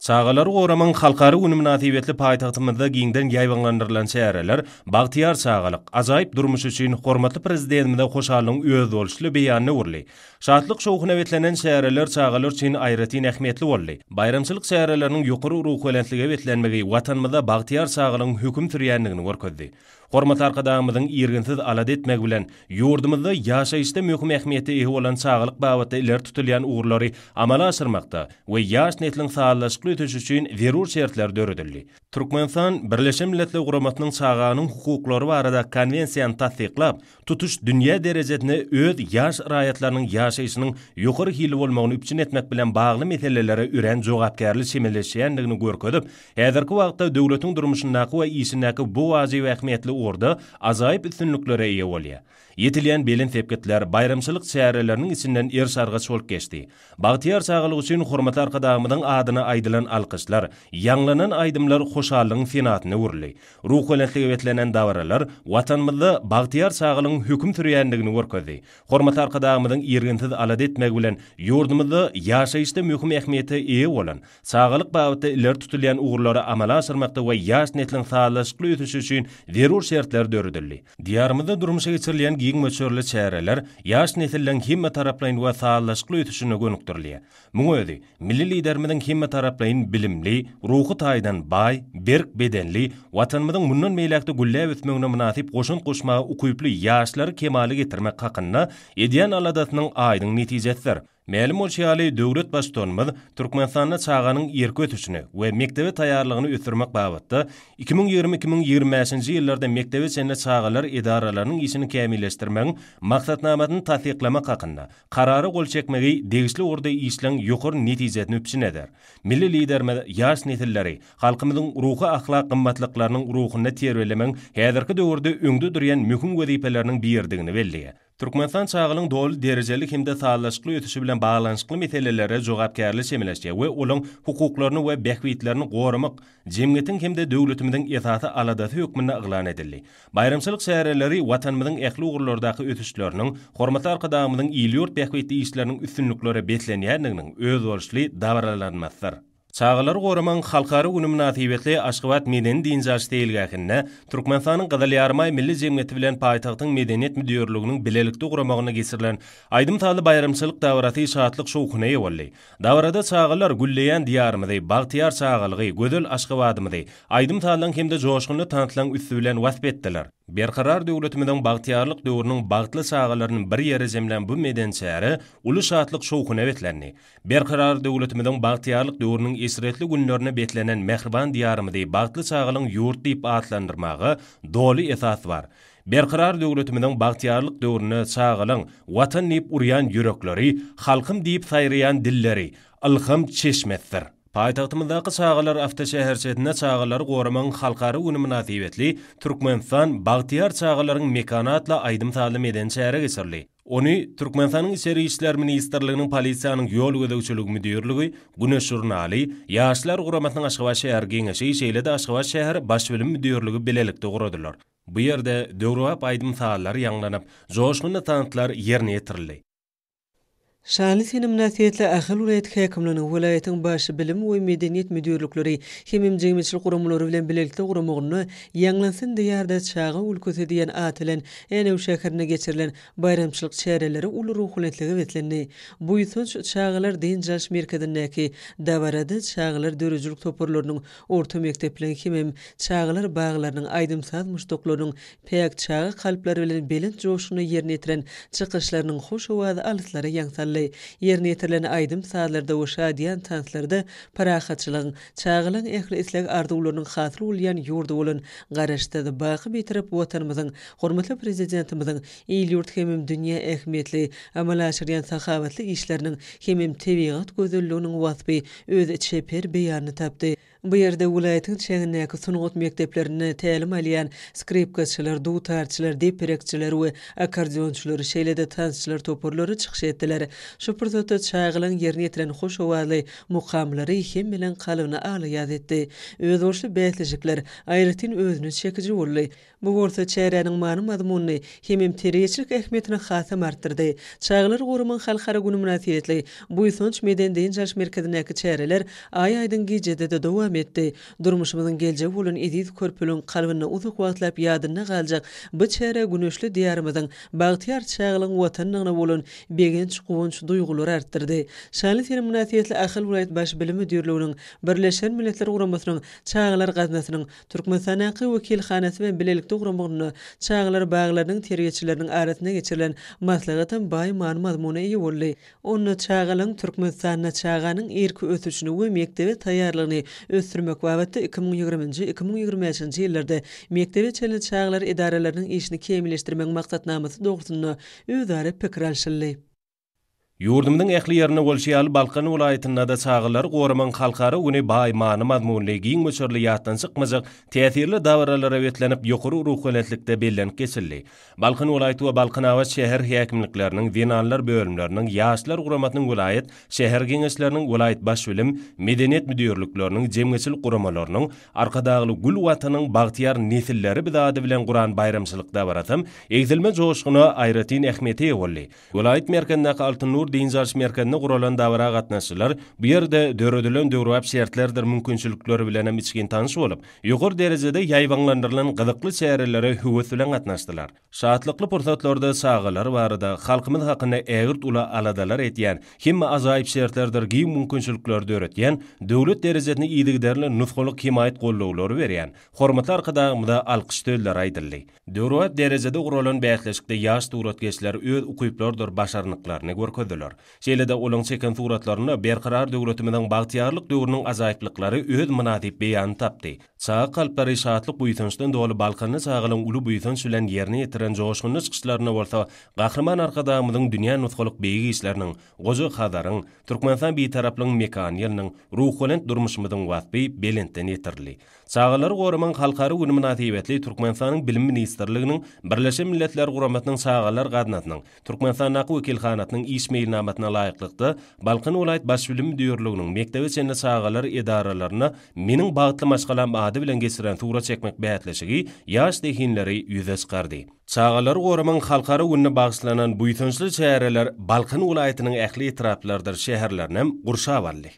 Çagalary goramagyň halkara güni mynasybetli paýtagtymyzda giňden ýaýbaňlandyrylan çäreler bagtyýar çagalyk, ajaýyp durmuş üçin hormatly Prezidentimize hoşallygyň özboluşly beýanyna öwrüldi. Şatlyk-şowhuna beslenen çäreler çagalar üçin aýratyn ähmiýetli boldy. Baýramçylyk çäreleriniň ýokary ruhubelentlige beslenmegi Watanymyzda bagtyýar çagalygyň höküm sürýändigini görkezdi. Hormatly Arkadagymyzyň irginsiz alada etmegi bilen, ýurdumyzda ýaşaýyşda möhüm ähmiýete eýe bolan çagalyk babatda ileri tutulýan ugurlary amala aşyrmakda we ýaş nesliň sazlaşykly ösüşi üçin zerur şertler döredildi. Türkmenistan Birleşen Milletler Guramasynyň Çaganyň hukuklary barada Konwensiýany tassyklap, tutuş dünýä derejesinde öz ýaş raýatlarynyň ýaşaýşynyň ýokary hilli bolmagyny üpjün etmek bilen bagly meselelere örän jogapkärli çemeleşýändigini görkezip, Häzirki wagtda döwletiň durmuşyndaky we işindäki bu wajyp ähmiýetli ugurda ajaýyp üstünliklere eýe bolýar. Ýetilýän belent sepgitler baýramçylyk çäreleriniň içinden eriş-argaç bolup geçdi. Bagtyýar çagalyk üçin hormatly Arkadagymyzyň adyna aýdylan alkyşlar, ýaňlanan aýdymlar hoşallygyň senasyna öwrüldi. Ruhubelentlige beslenen dabaralar Watanymyzda bagtyýar çagalygyň höküm sürýändigini görkezdi. Hormatly Arkadagymyzyň irginsiz alada etmegi bilen ýurdumyzda ýaşaýyşda möhüm ähmiýete eýe bolan Çagalyk babatda ileri tutulýan ugurlary amala aşyrmakda we ýaş nesliň sazlaşykly ösüşi üçin zerur şertler döredildi. Diýarymyzda durmuşa geçirilýän giň möçberli çäreler ýaş nesilleň hemmetaraplaýyn we sazlaşykly ösüşine gönükdirilýär. Muň özi, milli Liderimiziň hemmetaraplaýyn bilimli, ruhy taýdan baý, berk bedenli, Watanymyzyň mundan beýläk-de gülläp ösmegine mynasyp goşant goşmaga ukyply ýaşlary kemala getirmek hakynda edýän aladasynyň aýdyň netijesidir. Mälim bolşy ýaly, döwlet Baştutanymyz Türkmenistanda çaganyň irki ösüşini we mekdebe taýýarlygyny ösdürmek babatda 2020-2025-nji ýyllarda mekdebe çenli çagalar edaralarynyň işini kämilleşdirmegiň Maksatnamasyny tassyklamak hakynda Karara gol çekmegi degişli ugurda işleň ýokary netijesini üpjün eder. Milli Liderimiz ýaş nesilleri halkymyzyň ruhy-ahlak gymmatlyklarynyň ruhunda terbiýelemegiň häzirki döwürde öňde durýan möhüm wezipeleriniň biridigini belleýär. Türkmenistan çagalyň doly derejeli hem-de sazlaşykly ösüşi bilen baglanyşykly meselelere jogapkärli çemeleşýär we olaryň hukuklaryny we bähbitlerini goramak jemgyýetiň hem-de döwletimiziň esasy aladasy hökmünde yglan edildi. Baýramçylyk çäreleri Watanymyzyň ähli ugurlardaky ösüşleriniň, hormatly Arkadagymyzyň il-ýurt bähbitli işleriniň üstünliklere beslenýändiginiň özboluşly dabaralanmasydyr. Çagalary goramagyň halkara güni mynasybetli Aşgabat medeni-dynç alyş seýilgähinde Türkmenistanyň Gyzyl Ýarymaý Milli jemgyýeti bilen paýtagtyň Medeniýet müdirliginiň bilelikde guramagynda geçirilen aýdym-sazly baýramçylyk dabarasy şatlyk-şowhuna eýe boldy. Dabarada çagalar gülleýän Diýarymyzy, bagtyýar çagalygy, gözel Aşgabadymyzy aýdym-sazlaryň hem-de joşgunly tanslaryň üsti bilen wasp etdiler. Berkarar döwletimiziň bagtyýarlyk döwrüniň bagtly çagalaryny bir ýere jemlän bu medeni çäre uly şatlyk-şowhuna beslendi. Berkarar döwletimiziň bagtyýarlyk döwrüniň eşretli günlerine beslenen mähriban Diýarymyzy bagtly çagalyň ýurdy diýip atlandyrmaga doly esas bar. Berkarar döwletimiziň bagtyýarlyk döwründe çagalaň Watan diýip urýan ýürekleri, halkym diýip saýraýan dilleri ylham çeşmesidir. Paýtagtymyzdaky Çagalar awtoşäherçesinde Çagalary goramagyň halkara güni mynasybetli Türkmenistan, bagtyýar çagalaryň mekany atly aýdym-sazly medeni çäre geçirildi. Ony Türkmenistanyň Içeri işler ministrliginiň Polisiýanyň ýol gözegçiligi müdirligi, Güneş žurnaly, Ýaşlar guramasynyň Aşgabat şäher Geňeşi, şeýle-de Aşgabat şäher Baş bilim müdirligi bilelikde guradylar. Bu ýerde döwrebap aýdym-sazlar ýaňlanyp, joşgunly tanslar ýerine ýetirildi. Şanly sene mynasybetli Ahal welaýat häkimliginiň, welaýatyň Baş bilim we medeniýet müdirlikleri hemem jemgyýetçilik guramalary bilen bilelikde guramagynda Ýaňlansyn Diýarda çaga ülkesi diýen at bilen Änew şäherinde geçirilen baýramçylyk çäreleri uly ruhubelentlige beslendi. Buýsanç çagalar dynç alyş merkezindäki dabarada çagalar döredijilik toparlarynyň, orta mekdepleriň hemem çagalar baglarynyň aýdym-saz muşdaklarynyň Päk çaga kalplary bilen belent joşgunda ýerine ýetiren çykyşlarynyň hoş owazy alyslara ýaň saldy. Ýerine ýetirilen aýdym-sazlarda we şadyýan tanslarda parahatçylygyň, çagalaryň ähli isleg-arzuwlarynyň hasyl bolýan ýurdy bolan Garaşsyz, baky Bitarap Watanymyzyň, hormatly Prezidentimiziň il-ýurt hemem dünýä ähmiýetli amala aşyrýan sahawatly işleriniň hemem tebigat gözelliginiň waspy öz çeper beýanyny tapdy. Bu ýerde welaýatyň çägindäki sungat mekdeplerinde tälim alýan skripkaçylar, dutarçylar, depirekçiler we akkordeonçylar, şeýle-de tansçylar toparlary çykyş etdiler. Şu pursatda çagalaryň ýerine ýetiren hoş owazly mukamlary hemmeleň kalbyny ala-ýaz etdi. Özboluşly bäsleşikler aýratyn özüne çekiji boldy. Bu bolsa çäräniň many-mazmunyny hemem terbiýeçilik ähmiýetini hasam artdyrdy. Çagalary goramagyň halkara güni mynasybetli Buýsanç medeni-dynç alyş merkezindäki çäreler aý-aýdyň gijede-de dowam etdi. Durmuşymyzyň geljegi bolan eziz körpeliň kalbynda uzak wagtlap ýadynda galjak bu çäre güneşli Diýarymyzyň bagtyýar çagalygyň Watanydygyna bolan begenç-guwanç duýgulary artdyrdy. Şanly sene mynasybetli Ahal welaýat Baş bilim müdirliginiň Birleşen Milletler Guramasynyň Çagalar gaznasynyň Türkmenistandaky wekilhanasy bilen bilelikde guramagynda çagalar baglarynyň terbiýeçileriniň arasynda geçirilen maslahatam baý many-mazmuna eýe boldy. Onda çagalaryň Türkmenistanda çaganyň irki ösüşini we mekdebe taýýarlygyny ösdürmek babatda 2020-nji, 2025-nji ýyllarda mekdebe çenli çagalar edaralarynyň işini kämilleşdirmegiň maksatnamasy dogrusynda özara pikir alşyldy. Ýurdumyzyň ähli ýerinde bolşy ýaly, Balkan welaýatynda-da Çagalary goramagyň halkara güni baý many-mazmunly, giň möçberli ýatdan çykmajak täsirli dabaralara beslenip, ýokary ruhubelentlikde bellenip geçildi. Balkan welaýat we Balkanabat şäher häkimlikleriniň zenanlar bölümleriniň, Ýaşlar guramasynyň welaýat, şäher geňeşleriniň, welaýat baş bilim, medeniýet müdirlikleriniň, jemgyýetçilik guramalarynyň Arkadagly gül Watanyň bagtyýar nesilleri biz ady bilen guran baýramçylyk dabarasam egsilmez joşguna aýratyn ähmiýete eýe boldy. Welaýat merkezindäki Altyn Nur dynç alyş merkezinde guralan dabara gatnaşyjylar bu ýerde döredilen döwrebap şertlerdir mümkinçilikler bilenem içgin tanyş bolup, ýokary derejede ýaýbaňlandyrylan gyzykly çärelere höwes bilen gatnaşdylar. Şatlykly pursatlarda çagalar barada, halkymyz hakynda ägirt uly aladalar edýän, hemme ajaýyp şertlerdir giň mümkinçilikleri döretýän, döwlet derejesinde yzygiderli nusgalyk hemaýat-goldawlary berýän hormatly Arkadagymyza alkyş sözleri aýdyldy. Döwrebap derejede guralan bäsleşikde ýaş suratkeşler öz ukyplarydyr başarnyklaryny görkezdiler. görkezdiler. Şeýle-de olaň çeken suratlarynda Berkarar döwletimiziň bagtyýarlyk döwrüniň ajaýyplyklary öz mynasyp beýanyny tapdy. Çaga kalplary şatlyk-buýsançdan doly Balkanly çagalaň uly buýsanç bilen ýerine ýetiren joşgunly çykyşlarynda bolsa Gahryman Arkadagymyzyň dünýä nusgalyk beýik işleriniň, goja Hazaryň, Türkmenistan Bitaraplygyň mekany ýylynyň, ruhubelent durmuşymyzyň waspy belentden ýetirildi. Çagalary goramagyň halkara güni mynasybetli Türkmenistanyň Bilim ministrliginiň Birleşen Milletler Guramasynyň Çagalar gaznasynyň Türkmenistandaky wekilhanasynyň iş meýilnamasyna laýyklykda, Balkan welaýat Baş bilim müdirliginiň mekdebe çenli çagalar edaralarynda Meniň bagtly maşgalam ady bilen geçiren surat çekmek bäsleşigi ýaş zehinleri ýüze çykardy. Çagalary goramagyň halkara gününe bagyşlanan buýsançly çäreler Balkan welaýatynyň ähli etraplarydyr şäherlerinem gurşap aldy.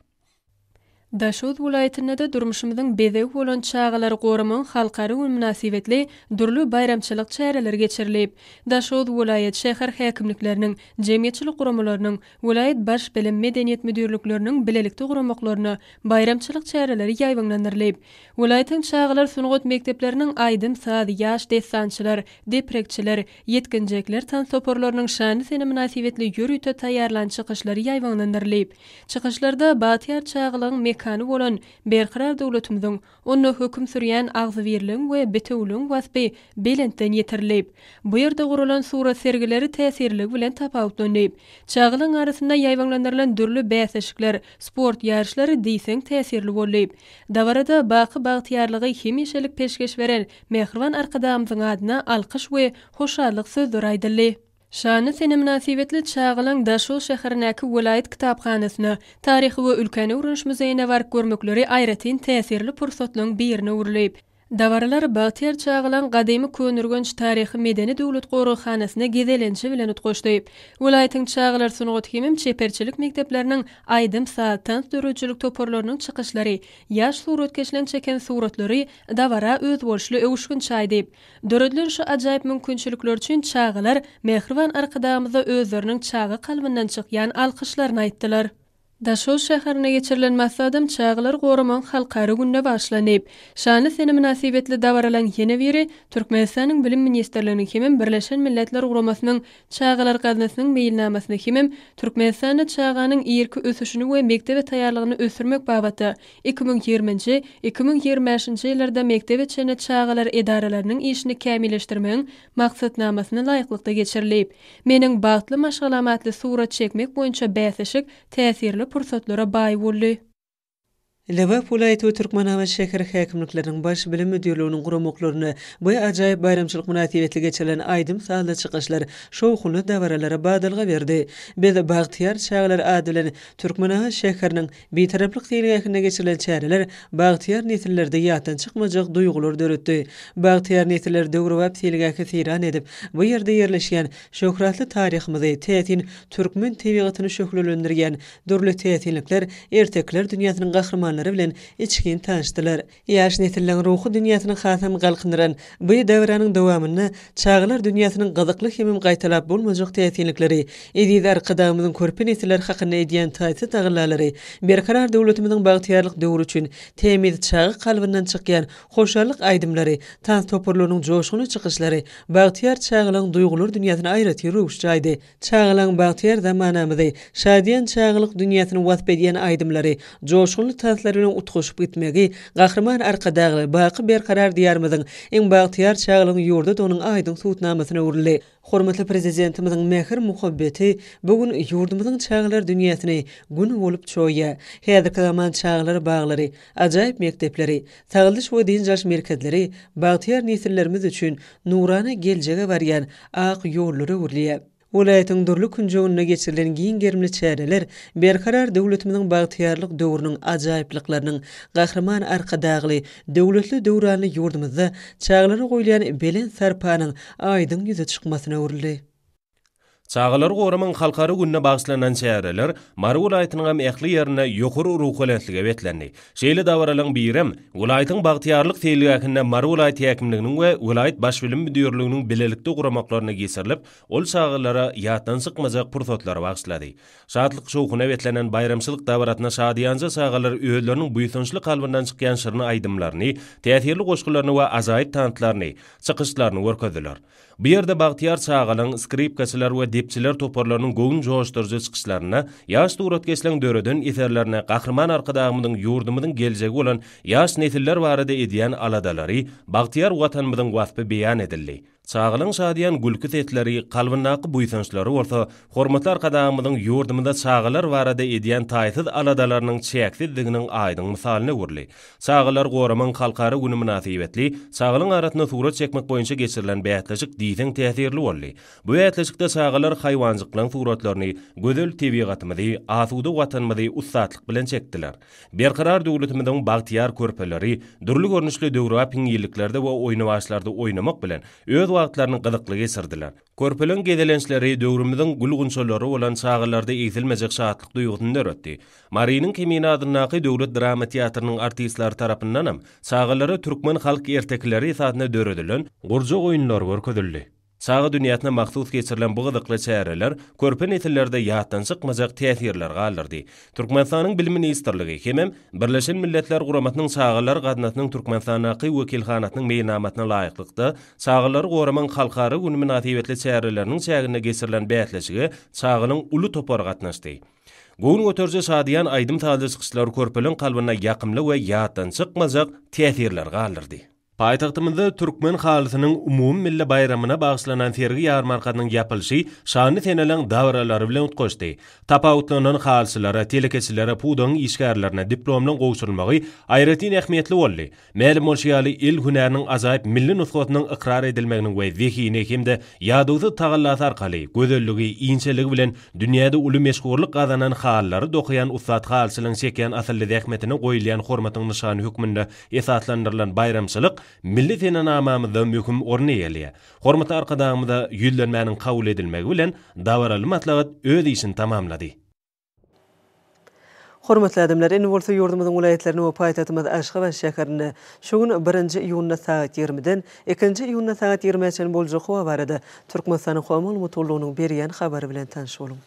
Daşoguz welaýatynda-da durmuşymyzyň bezegi bolan çagalary goramagyň halkara güni mynasybetli dürli baýramçylyk çäreleri geçirilip, Daşoguz welaýat, şäher häkimlikleriniň, jemgyýetçilik guramalarynyň, welaýat Baş bilim, medeniýet müdirlikleriniň bilelikde guramaklarynda baýramçylyk çäreleri ýaýbaňlandyrylyp, welaýatyň çagalar sungat mekdepleriniň aýdym-saz, ýaş dessançylar, deprekçiler, ýetginjekler tans toparlarynyň şanly sene mynasybetli ýörite taýýarlan çykyşlary ýaýbaňlandyrylyp, Çykyşlarda bagtyýar çagalygyň mekany bolan Berkarar döwletimiziň, onda höküm sürýän agzybirligiň we bitewüligiň waspy belentden ýetirilip, bu ýerde guralan surat sergileri täsirliligi bilen tapawutlandy. Çagalaryň arasynda ýaýbaňlandyrylan dürli bäsleşikler, sport ýaryşlary diýseň täsirli boldy. Dabarada baky bagtyýarlygy hemişelik peşgeş beren mähriban Arkadagymyzyň adyna alkyş we hoşallyk sözleri aýdyldy. Şanly sene mynasybetli çagalaň Daşoguz şäherindäki welaýat kitaphanasyna, Taryhy we ülkäni öwreniş muzeýine baryp görmekleri aýratyn täsirli pursatlaryň birine öwrüldi. Dabaralar bagtyýar çagalaň gadymy Köneürgenç taryhy-medeni döwlet goraghanasyna gezelenji bilen utgaşdy. Welaýatyň çagalar sungat hemem çeperçilik mekdepleriniň aýdym-saz, tans döredijilik toparlarynyň çykyşlary, ýaş suratkeşleň çeken suratlary dabara özboluşly öwüşgin çaýdy. Döredilen şu ajaýyp mümkinçilikler üçin çagalar mähriban Arkadagymyza özleriniň çaga kalbyndan çykýan alkyşlaryny aýtdylar. Daşoguz şäherinde geçirilen maslahatam Çagalary goramagyň halkara gününe bagyşlandy. Şanly sene mynasybetli dabaralaryň ýene biri Türkmenistanyň Bilim ministrliginiň hemem Birleşen Milletler Guramasynyň Çagalar gaznasynyň meýilnamasyna hemem Türkmenistanda çaganyň irki ösüşini we mekdebe taýýarlygyny ösdürmek babatda 2020-nji, 2025-nji ýyllarda mekdebe çenli çagalar edaralarynyň işini kämilleşdirmegiň maksatnamasyna laýyklykda geçirilip, Meniň bagtly maşgalam atly surat çekmek boýunça bäsleşik täsirli pursatlara baý boldy. Lebap welaýaty we Türkmenabat şäher häkimlikleriniň Baş bilim müdirliginiň guramaklarynda bu ajaýyp baýramçylyk mynasybetli geçirilen aýdym-sazly çykyşlar şowhunly dabaralara badalga berdi. Biz bagtyýar çagalar ady bilen Türkmenabat şäheriniň Bitaraplyk seýilgähinde geçirilen çäreler bagtyýar nesillerde ýatdan çykmajak duýgulary döretdi. Bagtyýar nesiller döwrebap seýilgähi seýran edip, bu ýerde ýerleşýän şöhratly taryhymyzy, täsin türkmen tebigatyny şöhlelendirýän dürli täsinlikler, ertekiler dünýäsiniň gahrymanlary bilen içgin tanyşdylar. Ýaş nesilleriň ruhy dünýäsini hasam galkyndyran bu dabaranyň dowamynda çagalar dünýäsiniň gyzykly hemem gaýtalap bolmajak täsinlikleri, eziz Arkadagymyzyň körpe nesiller hakynda edýän taýsyz tagallalary, Berkarar döwletimiziň bagtyýarlyk döwri üçin tämiz çaga kalbyndan çykýan hoşallyk aýdymlary, tans toparlarynyň joşgunly çykyşlary bagtyýar çagalaryň duýgular dünýäsine aýratyn röwüş çaýdy. Çagalaň bagtyýar zamanamyzy, şadyýan çagalyk dünýäsini wasp edýän aýdymlary, joşgunly tanslar bilen utgaşyp gitmegi Gahryman Arkadagly, baky Berkarar Diýarymyzyň iň bagtyýar çagalygyň ýurdudygynyň aýdyň subutnamasyna öwrüldi. Hormatly Prezidentimiziň mähir-muhabbeti bu gün ýurdumyzyň çagalar dünýäsini Gün bolup çoýýar. Häzirki zaman çagalar baglary, ajaýyp mekdepleri, sagaldyş we dynç alyş merkezleri bagtyýar nesillerimiz üçin nurana geljege barýan ak ýollara öwrülýär. Welaýatyň dürli künjeginde geçirilen giň gerimli çäreler Berkarar döwletimiziň bagtyýarlyk döwrüniň ajaýyplyklarynyň, Gahryman Arkadagly, döwletli döwranly ýurdumyzda çagalara goýulýan belent sarpanyň aýdyň ýüze çykmasyna öwrüldi. Çagalary goramagyň halkara gününe bagyşlanan çäreler Mary welaýatynyň hem ähli ýerinde ýokary ruhubelentlige beslendi. Şeýle dabaralaryň birem welaýatyň Bagtyýarlyk seýilgähinde Mary welaýat häkimliginiň we welaýat Baş bilim müdirliginiň bilelikde guramaklarynda geçirilip, ol çagalara ýatdan çykmajak pursatlary bagyşlady. Şatlyk-şowhuna beslenen baýramçylyk dabarasyna şadyýanja çagalar özleriniň buýsançly kalbyndan çykýan şirin aýdymlaryny, täsirli goşgularyny we ajaýyp tanslaryny, çykyşlaryny görkezdiler. Bu ýerde bagtyýar çagalaň skripkaçylar we. depçiler toparlarynyň göwün joşduryjy çykyşlarynda ýaş suratkeşleň döreden eserlerinde Gahryman Arkadagymyzyň ýurdumyzyň geljegi bolan ýaş nesiller barada edýän aladalary, bagtyýar Watanymyzyň waspy beýan edildi. Çagalaň şadyýan gülki sesleri, kalbyndaky buýsançlary bolsa hormatly Arkadagymyzyň ýurdumyzda çagalar barada edýän taýsyz aladalarynyň çäksizdiginiň aýdyň mysalyna öwrüldi. Çagalary goramagyň halkara güni mynasybetli çagalaň arasynda surat çekmek boýunça geçirilen bäsleşik diýseň täsirli boldy. Bu bäsleşikde çagalar haýwanjyklaň suratlaryny, gözel tebigatymyzy, asuda Watanymyzy ussatlyk bilen çekdiler. Berkarar döwletimiziň bagtyýar körpeleri dürli görnüşli döwrebap hiňňilliklerde we oýnawaçlarda oýnamak bilen, öz wagtlaryny gyzykly geçirdiler. Körpeleň gezelençleri döwrümiziň gül-gunçalary bolan çagalarda egsilmejek şatlyk duýgusyny döretdi. Marynyň Kemine adyndaky döwlet drama teatrynyň artistleri tarapyndanam çagalara türkmen halk ertekileri esasynda döredilen gurjak oýunlary görkezildi. Çaga dünýäsine mahsus geçirilen bu gyzykly çäreler körpe nesillerde ýatdan çykmajak täsirleri galdyrdy. Türkmenistanyň Bilim ministrligi hemem Birleşen Milletler Guramasynyň Çagalar gaznasynyň Türkmenistandaky wekilhanasynyň meýilnamasyna laýyklykda, Çagalary goramagyň halkara güni mynasybetli çäreleriniň çäginde geçirilen bäsleşige çagalaň uly topary gatnaşdy. Göwün göteriji şadyýan aýdym-sazly çykyşlar körpeleň kalbynda ýakymly we ýatdan çykmajak täsirleri galdyrdy. Paýtagtymyzda türkmen halysynyň umumymilli baýramyna bagyşlanan sergi-ýarmarkasynyň ýapylyşy şanly seneleň dabaralary bilen utgaşdy. Tapawutlanan halyçylara, telekeçilere, pudagyň işgärlerine diplomlaryň gowşurylmagy aýratyn ähmiýetli boldy. Mälim bolşy ýaly, el hünäriniň ajaýyp milli nusgasynyň ykrar edilmeginiň we zehini hem-de ýadawsyz tagallasy arkaly gözelligi, inçeligi bilen dünýäde uly meşhurlyk gazanan halylary dokaýan ussat halyçylaryň çekýän asylly zähmetine goýulýan hormatyň nyşany hökmünde esaslandyrylan baýramçylyk milli senenamamyzda möhüm orun eýeleýär. Hormatly Arkadagymyza Ýüzlenmäniň kabul edilmegi bilen dabaraly maslahat öz işini tamamlady. Hormatly adamlar, indi bolsa ýurdumyzyň welaýatlarynda we paýtagtymyz Aşgabat şäherinde şu gün birinji iýunda sagat ýigrimiden ikinji iýunda sagat ýigrimä çenli boljak howa barada Türkmenistanyň Howa maglumat gullugynyň berýän habary bilen tanyş boluň.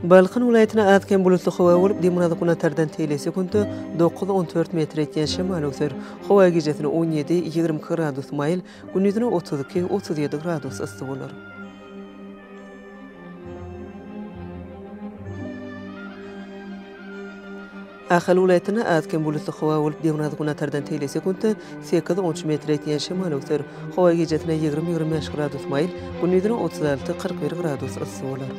Balkan welaýatynda az-kem bulutly howa bolup, demirgazyk-günortadan teýle sekuntda dokuz-on dört metr etýän şemal öwser. Howa gijesine on ýedi, 22 gradus maýyl, gündizine 32, 37 gradus yssy bolar. Ahal welaýatynda az-kem bulutly howa bolup, demirgazyk-günortadan teýle sekuntda sekiz, on üç metre ýetýän şemal öwser. Howa gijesine 20, 25 gradus maýyl, gündizine 36, 41 gradus yssy bolar.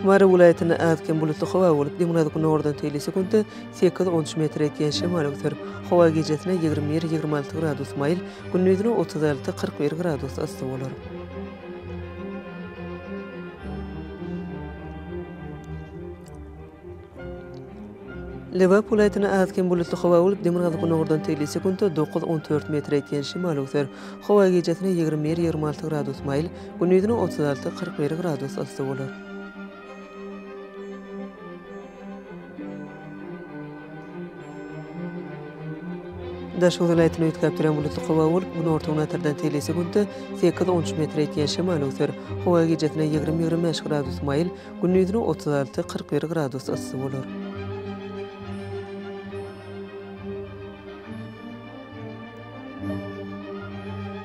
Mary welaýatynda az-kem bulutly howa bolup, demirgazyk-günordan teýli sekuntda sekiz, on üç metre ýetýän şemal öwser. Howa gijesine 21, 26 gradus maýyl, gündizine 36, 41 gradus yssy bolar. Lebap welaýatynda az-kem bulutly howa bolup, demirgazyk-günordan teýli sekuntda dokuz, on dört metre ýetýän şemal öwser. Howa gijesine 21, 26 gradus maýyl, gündizine 36, 41 gradus yssy bolar. Daşoguz welaýatynda üýtgäp durýan bulutly howa bolup, günorta-günortadan teýli sekuntda sekiz, on üç metre ýetýän şemal öwser. Howa gijesine 20, 25 gradus maýyl, Gündizine 36, 41 gradus yssy bolar.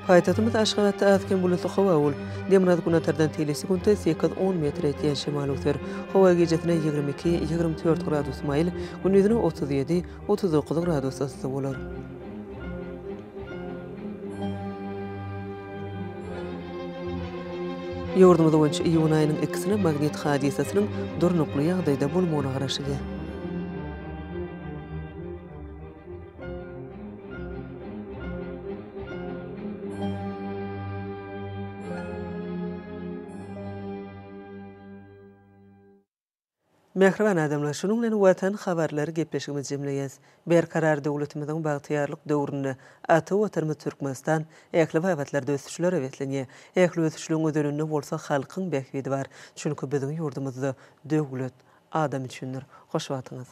Paýtagtymyz Aşgabatda az-kem bulutly howa bolup, demirgazyk-günortadan teýle sekuntda sekiz, on metre ýetýän şemal öwser. Howa gijesine 22, 24 gradus maýyl, gündizine 37, 39 gradus yssy bolar. Ýurdumyz boýunça iýun aýynyň ikisine magnit hadysasynyň durnukly ýagdaýda bolmagyna garaşylýar. Mähriban adamlar, şunuň bilen Watan habarlary gepleşigimizi jemleýäs. Berkarar döwletimiziň bagtyýarlyk döwründe ata Watanymyz Türkmenistan ähli babatlarda ösüşlere beslenýär. Ähli ösüşligiň özeninde bolsa halkyň bähbidi bar. Çünki biziň ýurdumyzda döwlet adam üçindir. Hoş wagtyňyz!